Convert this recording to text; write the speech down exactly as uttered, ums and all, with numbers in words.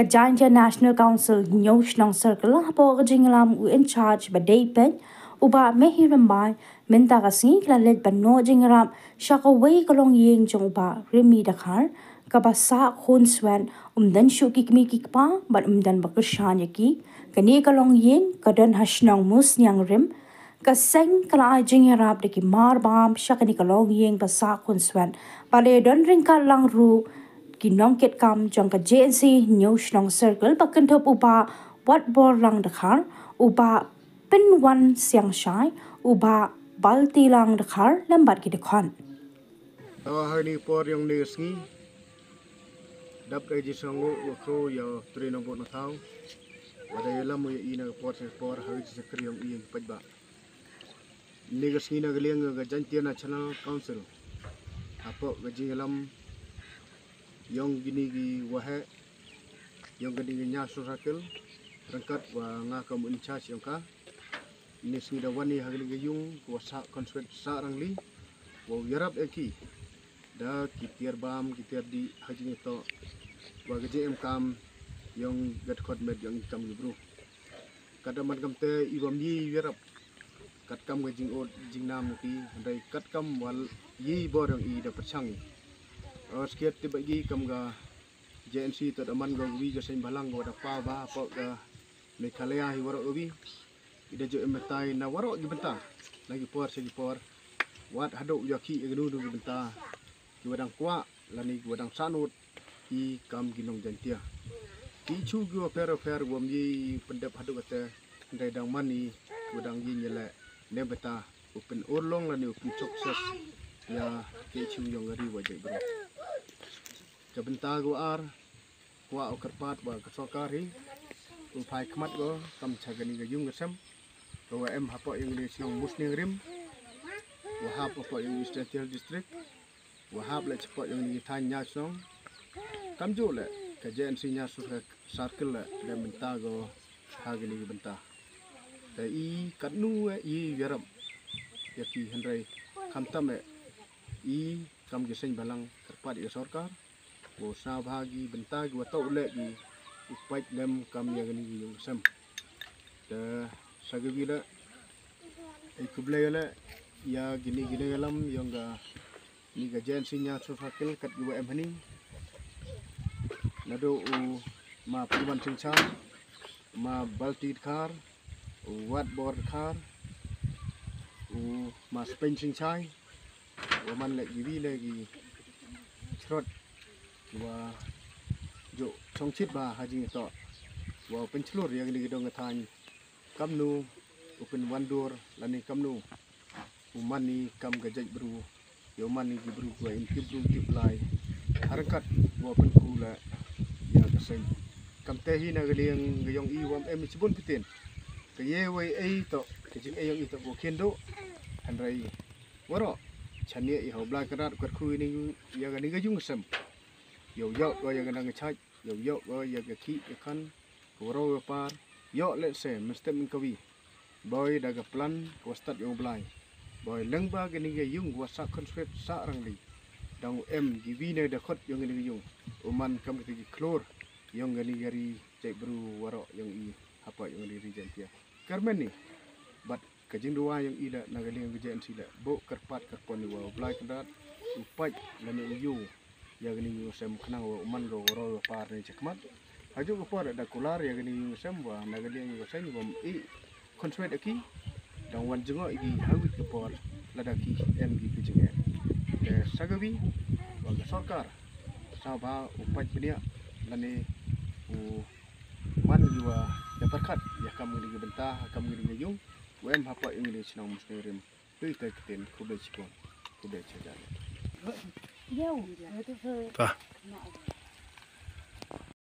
Jaintia National Council Hynñiew Shnong Circle, hapoh ka jingïalam u in charge ba dei peit u Bah Mehi Rymbai, mynta ka sngi ka la leit ban noh jingïarap sha kawei ka longïing jong u Bah Rimi Dkhar, kaba sah khun swet, um don shuh ki kmie ki kpa bad um don ba kyrshan ïa ki. Kane ka longïing ka don ha shnong Musniang Rim. Ka seng ka la ai jingïarap da ki marbam sha kane ka longïing ba sah khun swet. Bad la don ryngkat lang ruh ki nongkitkam jong ka J N C Hynñiew Shnong Circle, ba kynthup u Bah Watborlang Dkhar, u Bah Pynwansiangshai, u Bah Baltilang Dkhar lem bad ki dkhot. Hawa ha kane ka por ïong kane ka sngi, dap da ka jingsngewnguh wa khraw ïa u Trai Nongbud Nongthaw, wa da ïalam u ïa i na ka por sha ka por ha ka jingshakri ïong i ïa ki paidbah. Kane ka sngi na ka liang ka Jaintia National Council, hapoh ka jingïalam ïong kine ki waheh ïong kane ka Hynñiew Shnong Circle, ryngkat wa nga kum u in charge ïong ka. Kane ka sngi da wan i ha kane ka ïung ka wa sah khun swet sah rangli, wow ïarap ïa ki da ki tiar bam ki tiar dih ha jingïatoh wa ka jingem kam ïong ka dkhot met ïong i kam ki bru. Katba man kamte i bym ïoh ïarap katkam ka jingud jingnam ki, hynrei katkam wa ïoh bor ïong i da pyrshang i. Ïa skhiat te bad ki kam ka J N C, to da man ka wi ka seng bhalang ka wa da paw bha hapoh ka Meghalaya hi waroh ka wi. I da ju em batai na waroh ki bynta, na ki por sha ki por, wat haduh ïa ki ïa kino kino ki bynta ki wa dang kwah lane ki wa dang sahnud i kam ki nong Jaintia. Ki shu ki wa pher wa pher wa ym ïoh pyndep haduh kata, hynrei dang man i ki wa dang ïoh ïaleh ne bynta u pynurlong lane u pynsuccess ïa ki shu ïong ka ri wa jaitbru. Ka bynta ka wa ar, kwah u kyrpad wa ka sorkar hi u phai khmat ko kam cha kane ka ïung ka sem ka wa em hapoh ïong kane ka shnong Musniang Rim, wa hap hapoh ïong East Jaintia Hills District, wa hap leh chapoh ïong kane ka thaiñ Hynñiew Shnong, kamjooh leh ka J N C Hynñiew Shnong Circle leh da bynta ko ha kane ka bynta. Te i katno eh i ïarap ïa ki, hynrei khamtam eh i kam ki seng bhalang kyrpad ïa ka sorkar wow sngewbha ki bynta ki wa toh u leh ki u pait lem kam ïa kane ka ïung ka sem. Te sa ka wi leh, ai khublei leh ïa kine ki nongïalam ïong kane ka J N C Hynñiew Shnong Circle kat ki wa em hani. Naduh u Ma Pynwansiangshai, Ma Balti Dkhar, u Watbor Dkhar, u Ma Speng Singshai, wa man leh ki wi leh ki chrot ki wa ju chongchit bha ha jingïatoh wa pynchlur ïa kine ki dong ka thaiñ, kamno u pynwandur lane kamno u man i kam ka jaitbru, ïa u man i ki bru ki wa im tip bru tip blai, ha ryngkat wa pynku leh ïa ka seng. Kamte hi na ka liang ka ïong i wa ym em i chibun piten ka ïa wei ei toh ka jingei ïong i toh ko khien duh, hynrei waroh chaniah i ha u Blai Kynrad u kyrkhu ïa kane ka ïung ka sem. Ïa u ïoh ko ïa ka nang ka chait, ïa u ïoh ko ïa ka khih ka khan, ka waroh ka par, ïoh leh se mynstep mynkawi. Boi da ka plan ka wa stad ïong u Blai, boi lyngba kane ka ïung ka wa sah khun swet sah rangli, dang u em ki wi ne da khot ïong kane ka ïung, u man kam kata ki khlur ïong kane ka ri jaitbru waroh ïong i hapoh ïong kane ka ri Jaintia. Kyrmen i bad ka jingduwai ïong i leh na ka liang ka J N C leh, buh kyrpad kyrpon i wa u Blai Kynrad u pait lane u ïoh ïa kane ka ïung ka sem khnang wa u man ka waroh ka par ne chakhmat. Ha juh ka por da kular ïa kane ka ïung ka sem wa na ka liang ka seng wa ym i khun swet ïa ki, dang wan jngoh ïa ki ha wit ka por lada ki em ki ka jingeh. Te sa ka wi wa ka sorkar sngewbha u pait bniah lane u man ki wa ïa pyrkhat ïa kam kane ka bynta, kam kane ka ïung wa em hapoh ïong kane ka shnong Musniang Rim. Dei te ktien, khublei shibun, khublei shihajar. Ta.